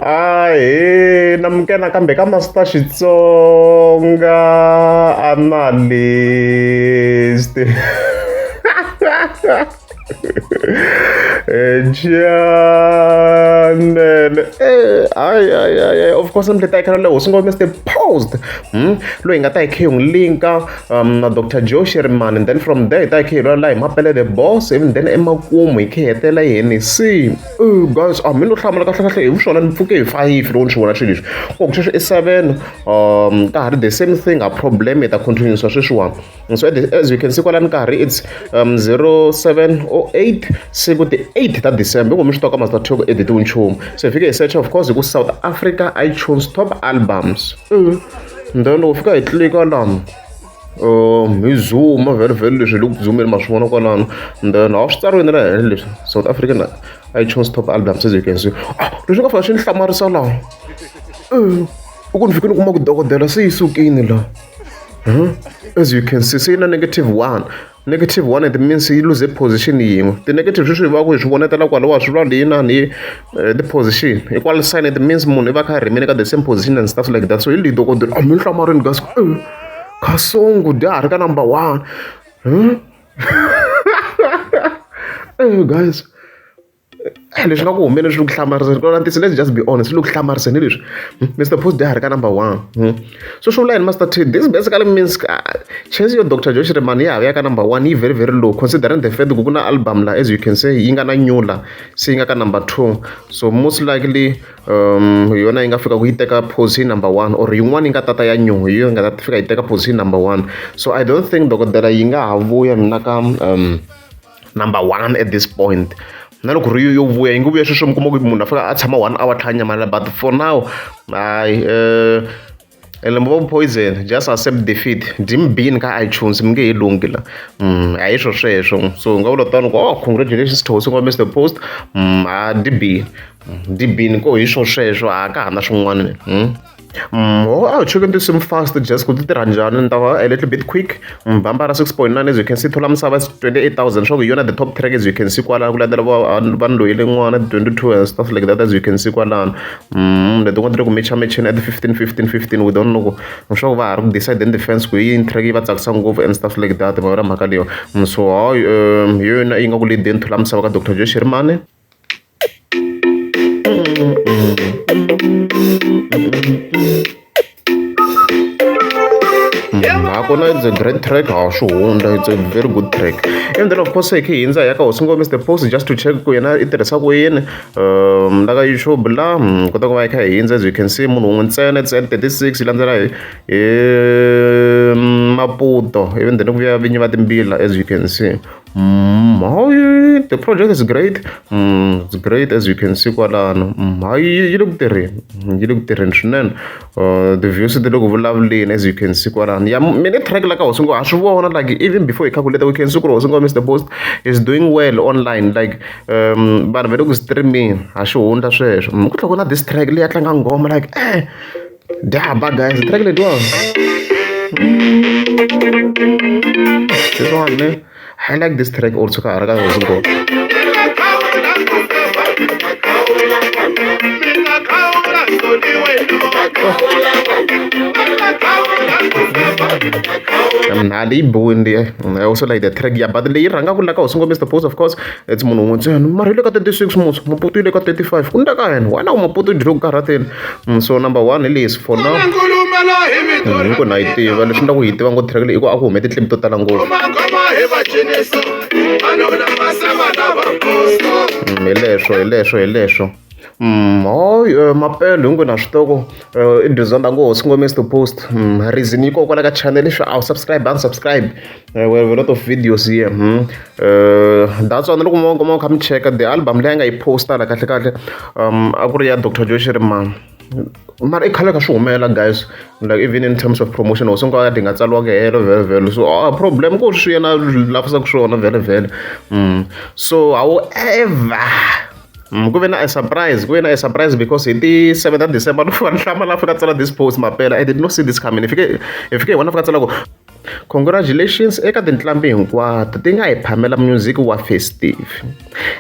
Ahee namukela nakambe ka Master Xitsonga Analyst. Channel hayi hayi hayi of course ni ta yi leho swi ngo Mr Post loyi hi nga ta hi khe hi n'wi linka na Dr Joe Shirimani and then from there hi ta hi khe hi lwala hi Mapele the Boss even then emakumu hi khe hi hetelela hi Hennessy. Guys a mi no hlamula kahle kahle hi vuswona ni pfuke hi 5 loko ni swi vona swilo leswi ku sweswi i 7 ka ha ri the same thing a problem hi ta continue sweswiwani. So as you can see kwalani nkarhi it's 07:08 siku ti 8 ta December hi ku mi swi tiva ka Master Two ku editiwe nchumu. So hi fike hi search of course hi ku South Africa iTunes top albums. And then loko fika hi tlika lani hi zoom vhele vhele leswi hi le ku zoomeni ma swi vona kwalano, and then a swi tsariwini la henhla leswi South African iTunes top albums as you can see. Ah, leswi nga fika swi ni hlamarisa laha i ku ni fike ni kuma ku dokodela se yi sukile la. As you can see se yi na -1 -1, it means yi lose position yin'we. Ti-negative sweswi hi va ku hi swi vonetela kwalaho swi vula leyi inani hi ti-position equal sign, it means munhu i va kha a remain ka the same position and stuff like that. So hi leyi dokodela a mi hlamarini guys, Khasongo dya ha ri ka number 1. Guys, leswi nga ku humeleni swi le ku hlamariseni ku ntiyiso, let's just be honest, swi le ku hlamariseni leswi Mr Post dya ha ri ka number 1. So swi vula yini Master T? This basically means chance yo Dr Joe Shirimani ya ha ya ka number 1 yi very very low, considering the fact ku ku na album la as you can see yi nga na nyula se yi nga ka number 2. So most likely hi yona yi nga fika ku yi teka position number 1 or yin'wana yi nga tata ya new hi yona yi nga ta fika yi teka position number 1. So I don't think dokodela yi nga ha vuya mina ka number 1 at this point. Na loko ri yo vuya yi nga vuya sweswo mi kuma ku munhu a fika a tshama 1 hour tlha nyamalala, but for now hayi Limpopo Poison just accept defeat. Dyi ka iTunes mi nge he lunghi la. A hi swo sweswo. So nga vula tano ku oh congratulations to Hosi Mr Post. A dyi bini ko hi swo sweswo a ka ha na swin'wana. A hi chekeni tinsimu fast just ku ti tirha njhani ni ta va a little bit quick. Bambara 6.9 as you can see, Thola Misava is 28,000 swa ku hi yona the top track as you can see kwalano, ku landzela vanhu loyi n'wana 22 and stuff like that as you can see kwalano. Letin'wana ti le ku mechamecheni at 15 15 15, we don't know ku swa ku va ha ri ku decide in defense ku hi yini track yi va tsakisa ngopfu and stuff like that ma vona mhaka leyo. So hayi hi yona yi nga ku leadeni Thola Misava ka Dr Joe Shirimani. Hakuna, it's a great track, ha swi hundza, it's a very good track. And then of course hi khe hi hindza hi ya ka Hosi Ngoma Mr Post just to check ku yena i tirhisa ku yini la ka YouTube la kota ku va hi kha hi hindza as you can see munhu wun'we ntsena it's at 36 yi landzela hi Maputo even then ku vuya vinyi va timbila as you can see. Hayi the project is great. It's great as you can see kwalano. Hayi yi le ku tirheni, yi le ku tirheni swinene. The views ti le ku vulavuleni as you can see kwalano. Ya mina track la ka Hosi Ngoma ha swi vona like even before hi calculate we can see ku ri Hosi Ngoma Mr Post is doing well online like vanhu va le ku streaming ha swi hundza sweswo. Ku tlhela ku na this track leyi ya tlanga nghoma like dya guys track letiwa. This one ne? I like this track also ka ha ri ka Hosi Ngoma. Leyi biwini leyi I also like the track ya but leyi rhangaka la ka Hosi Ngoma Mr Post of course it's munhu wun'we ntsena mara yi le ka 36 musi Maputo yi le ka 35 ku ndleka yini why na ku Maputo yi dyile ku karhateni. So number 1 hi leswi for now hi ku na yi tiva leswi endlaku hi tiva ngopfu track leyi i ku a ku hume ti-clip to tala ngopfu. Hi leswo hi leswo hi leswo. Hayi Mapele hinkwenu ha swi tiva ku i Dizonda ngo Hosi Ngoma Mr Post. Reason yi kona kwala ka channel leswi a wu subscribe unsubscribe. We have a lot of videos here. That's why loko mo kha mi cheka the album leyi a nga yi posta la kahle kahle a ku ri ya Dr Joe Shirimani. Mara i khale ka swi humela guys, like even in terms of promotion Hosi Ngoma ti nga tsariwanga helo vhele vhele. So problem ku swi yena lavisaka swona vhele vhele. So however Ku ve na a surprise, ku ve na a surprise because hi ti 7 ta December no fika ni hlamala fika tsala this post mapela. I did not see this coming. Hi fike hi vona fika tsala ku congratulations eka tinqambi hinkwato ti nga hi phamela music wa festive.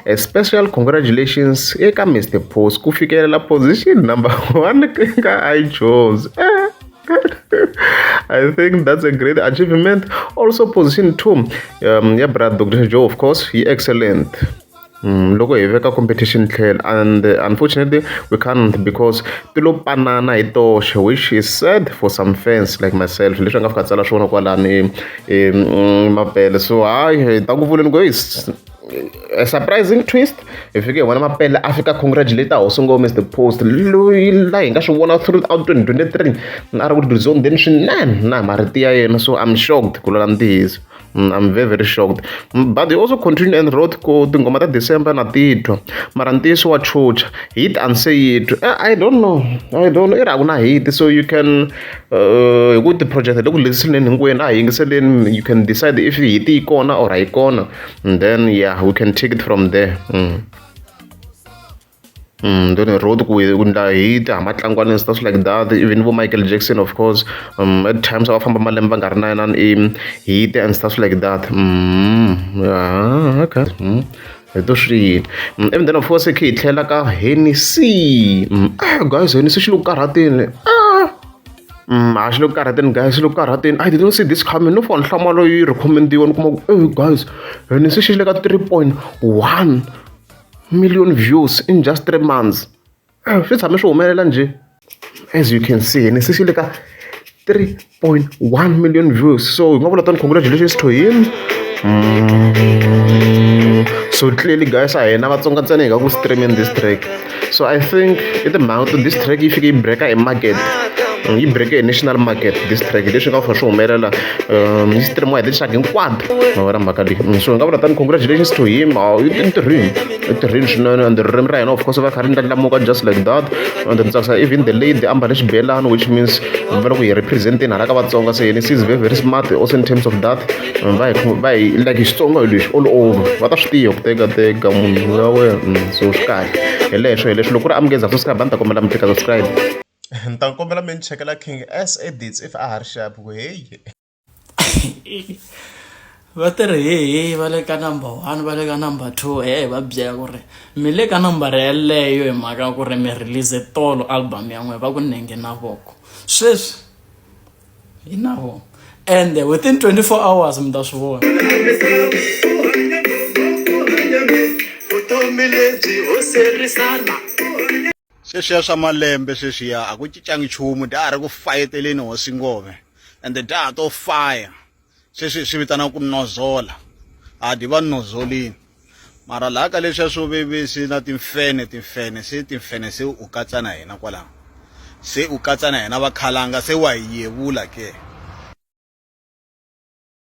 A special congratulations eka Mr Post ku fikelela position number 1 ka iTunes. I think that's a great achievement. Also position 2 ya Brad Dr. Joe, of course, he excellent. Loko hi veka competition tlhelo and unfortunately we can't because ti lo panana hi toxe, which is sad for some fans like myself. Leswi a nga fika tsala swona kwalani mapele, so hayi hi ta ku vuleni ku a surprising twist. Hi fike hi vona mapele a fika congratulate hosi ngome Mr Post loyi la hi nga swi vona throughout 2023 a ri ku rizondeni swinene na marito ya yena. So I'm shocked, ku lula ntiyiso. I'm very very shocked. But he also continued and wrote ku tinghoma ta December na titwa, mara ntiyiso wa chucha hit and say it. I don't know, I don't know, i ri a ku na hit, so you can hi ku ti-project le ku listeneni hinkwenu a hi yingiseleni, you can decide if hit yi kona or a yi kona, and then yeah, we can take it from there. Then he wrote ku ku ndla hit hamatlangwana and stuff like that. Even vo Michael Jackson, of course, at times a va famba malembe va nga ri na yena i hit and stuff like that. Yeah, okay. Hi to swi yini. Even then, of course, khe hi tlhela ka Hennessy. Ah, guys, Hennessy xi le ku karhateni. Ah, a xi le ku karhateni guys, xi le ku karhateni. I didn't see this coming. No fika ni hlamala yi recommend-iwa, ni kuma ku eh guys, Hennessy xi le ka 3.1 million views in just 3 months. Swi tshame swi humelela njhe? As you can see, Hennessy xi le ka 3.1 million views, so hi nga vula tani congratulations to him. So clearly guys, a hina Vatsonga ntsena hi nga ku streaming this track, so I think i timhaka to this track yi fike yi breaka hi market, yi break hi national market. This track leswi nga fa swi humelela, yi streamiwa hi tinxaka hinkwato, ma vona mhaka leyi. So hi nga vula tani congratulations to him. I tirhini, i tirhini swinene, and ririmi ra yena of course va kha ri ndlandlamuka just like that. And ni tsakisa even the lady ambale xibelani, which means va loko hi representeni hala ka Vatsonga. Se yena is very very smart also in terms of that. Va hi va hi like hi Xitsonga hi lexi all over, va ta swi tiva ku teka teka munhu ya wena. So swi kahle, hi leswo hi leswo. Loko ku ri amukeza subscribe, a ni ta kombela mi tlika subscribe. Ni ta kombela mi ni chekela King S Edits if a ha ri sharp ku heyi. Va tirhi hehe, va le ka number 1, va le ka number 2, he va byela ku ri mi le ka nambara yeleyo hi mhaka ku ri mi release tolo album ya n'we va ku nenge na voko sweswi hi na vona, and within 24 hours mi ta swi vona. Vutomi lebyi ho serisana. Sweswiya swa malembe sweswiya a ku cincangi nchumu, dya ha ri ku fayeteleni hosi ngove, ende dya ha to faya. Sweswi hi swi vitanaka ku nozola, ha dyi va nozolini, mara laha ka leswiya swo vevisi na timfene, timfene se timfene se u katsa na hina kwalaho, se u katsa na hina vakhalanga, se wa hi yevula ke.